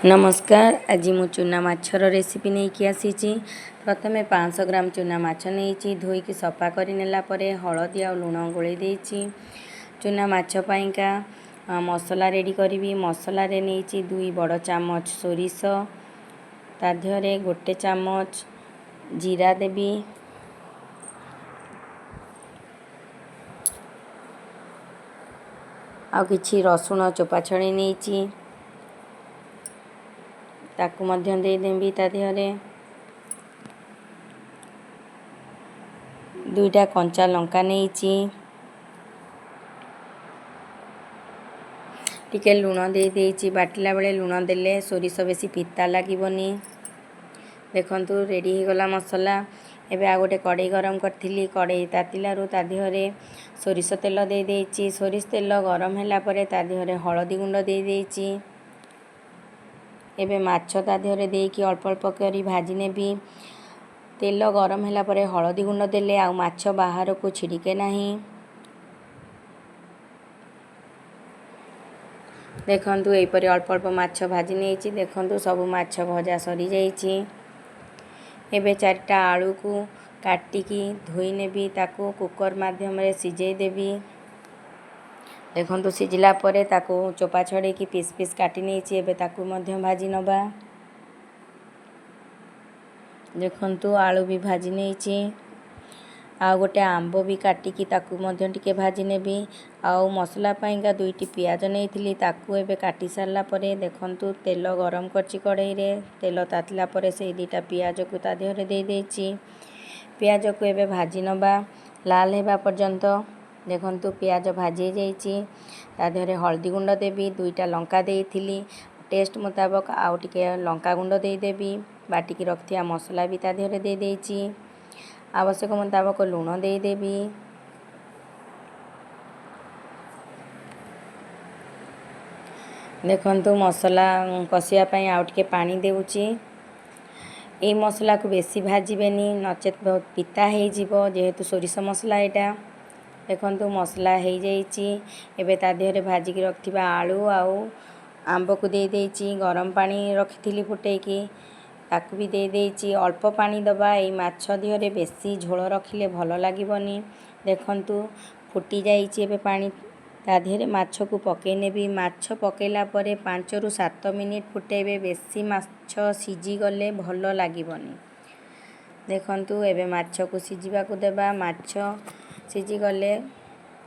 ନମସ୍କାର, ଆଜି ମୁଁ ଚୁନା ମାଛର ରେସିପି ନେଇକି ଆସିଛି। ପ୍ରଥମେ 500 ଗ୍ରାମ ଚୁନା ମାଛ ନେଇଛି। ଧୋଇକି ସଫା କରି ନେଲା ପରେ ହଳଦୀ ଆଉ ଲୁଣ ଗୋଳେଇ ଦେଇଛି। ଚୁନା ମାଛ ପାଇଁକା ମସଲା ରେଡ଼ି କରିବି। ମସଲାରେ ନେଇଛି 2 ବଡ଼ ଚାମଚ ସୋରିଷ, ତା ଦେହରେ 1 ଚାମଚ ଜିରା ଦେବି। ଆଉ କିଛି ରସୁଣ ଚୋପା ଛଡ଼େଇ ନେଇଛି, ତାକୁ ମଧ୍ୟ ଦେଇଦେବି। ତା ଦେହରେ 2ଟା କଞ୍ଚା ଲଙ୍କା ନେଇଛି। ଟିକେ ଲୁଣ ଦେଇ ଦେଇଛି। ବାଟିଲା ବେଳେ ଲୁଣ ଦେଲେ ସୋରିଷ ବେଶୀ ପିତା ଲାଗିବନି। ଦେଖନ୍ତୁ, ରେଡ଼ି ହେଇଗଲା ମସଲା। ଏବେ ଆଉ ଗୋଟେ କଡ଼େଇ ଗରମ କରିଥିଲି। କଡ଼େଇ ତାତିଲାରୁ ତା ଦେହରେ ସୋରିଷ ତେଲ ଦେଇଦେଇଛି। ସୋରିଷ ତେଲ ଗରମ ହେଲା ପରେ ତା ଦେହରେ ହଳଦୀ ଗୁଣ୍ଡ ଦେଇଦେଇଛି। ଏବେ ମାଛ ତା ଦେହରେ ଦେଇକି ଅଳ୍ପ ଅଳ୍ପ କରି ଭାଜି ନେବି। ତେଲ ଗରମ ହେଲା ପରେ ହଳଦୀ ଗୁଣ୍ଡ ଦେଲେ ଆଉ ମାଛ ବାହାରକୁ ଛିଡ଼ିକେ ନାହିଁ। ଦେଖନ୍ତୁ, ଏହିପରି ଅଳ୍ପ ଅଳ୍ପ ମାଛ ଭାଜି ନେଇଛି। ଦେଖନ୍ତୁ, ସବୁ ମାଛ ଭଜା ସରିଯାଇଛି। ଏବେ 4ଟା ଆଳୁକୁ କାଟିକି ଧୋଇ ନେବି, ତାକୁ କୁକର୍ ମାଧ୍ୟମରେ ସିଝେଇ ଦେବି। ଦେଖନ୍ତୁ, ସିଝିଲା ପରେ ତାକୁ ଚୋପା ଛଡ଼େଇକି ପିସ୍ ପିସ୍ କାଟି ନେଇଛି। ଏବେ ତାକୁ ମଧ୍ୟ ଭାଜି ନେବା। ଦେଖନ୍ତୁ, ଆଳୁ ବି ଭାଜି ନେଇଛି। ଆଉ ଗୋଟେ ଆମ୍ବ ବି କାଟିକି ତାକୁ ମଧ୍ୟ ଟିକେ ଭାଜି ନେବି। ଆଉ ମସଲା ପାଇଁକା 2ଟି ପିଆଜ ନେଇଥିଲି, ତାକୁ ଏବେ କାଟି ସାରିଲା ପରେ ଦେଖନ୍ତୁ, ତେଲ ଗରମ କରିଛି କଡ଼େଇରେ। ତେଲ ତାତିଲା ପରେ ସେଇ 2ଟା ପିଆଜକୁ ତା ଦେହରେ ଦେଇଦେଇଛି। ପିଆଜକୁ ଏବେ ଭାଜି ନେବା ଲାଲ ହେବା ପର୍ଯ୍ୟନ୍ତ। ଦେଖନ୍ତୁ, ପିଆଜ ଭାଜି ହେଇଯାଇଛି। ତା ଦେହରେ ହଳଦୀ ଗୁଣ୍ଡ ଦେବି। 2ଟା ଲଙ୍କା ଦେଇଥିଲି, ଟେଷ୍ଟ ମୁତାବକ ଆଉ ଟିକେ ଲଙ୍କା ଗୁଣ୍ଡ ଦେଇଦେବି। ବାଟିକି ରଖିଥିବା ମସଲା ବି ତା ଦେହରେ ଦେଇଦେଇଛି। ଆବଶ୍ୟକ ମୁତାବକ ଲୁଣ ଦେଇଦେବି। ଦେଖନ୍ତୁ, ମସଲା କଷିବା ପାଇଁ ଆଉ ଟିକେ ପାଣି ଦେଉଛି। ଏଇ ମସଲାକୁ ବେଶୀ ଭାଜିବେନି, ନଚେତ୍ ବହୁତ ପିତା ହେଇଯିବ, ଯେହେତୁ ସୋରିଷ ମସଲା ଏଇଟା। ଦେଖନ୍ତୁ, ମସଲା ହେଇଯାଇଛି। ଏବେ ତା ଦେହରେ ଭାଜିକି ରଖିଥିବା ଆଳୁ ଆଉ ଆମ୍ବକୁ ଦେଇଦେଇଛି। ଗରମ ପାଣି ରଖିଥିଲି ଫୁଟେଇକି, ତାକୁ ବି ଦେଇଦେଇଛି। ଅଳ୍ପ ପାଣି ଦେବା, ଏଇ ମାଛ ଦେହରେ ବେଶୀ ଝୋଳ ରଖିଲେ ଭଲ ଲାଗିବନି। ଦେଖନ୍ତୁ, ଫୁଟି ଯାଇଛି। ଏବେ ପାଣି ତା ଦେହରେ ମାଛକୁ ପକାଇ ନେବି। ମାଛ ପକାଇଲା ପରେ 5ରୁ 7 ମିନିଟ୍ ଫୁଟେଇବେ। ବେଶୀ ମାଛ ସିଝିଗଲେ ଭଲ ଲାଗିବନି। ଦେଖନ୍ତୁ, ଏବେ ମାଛକୁ ସିଝିବାକୁ ଦେବା। ମାଛ ସିଝିଗଲେ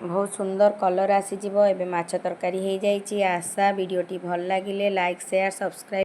ବହୁତ ସୁନ୍ଦର କଲର୍ ଆସିଯିବ। ଏବେ ମାଛ ତରକାରୀ ହେଇଯାଇଛି। ଆଶା ଭିଡ଼ିଓଟି ଭଲ ଲାଗିଲେ ଲାଇକ୍, ସେୟାର, ସବସ୍କ୍ରାଇବ୍।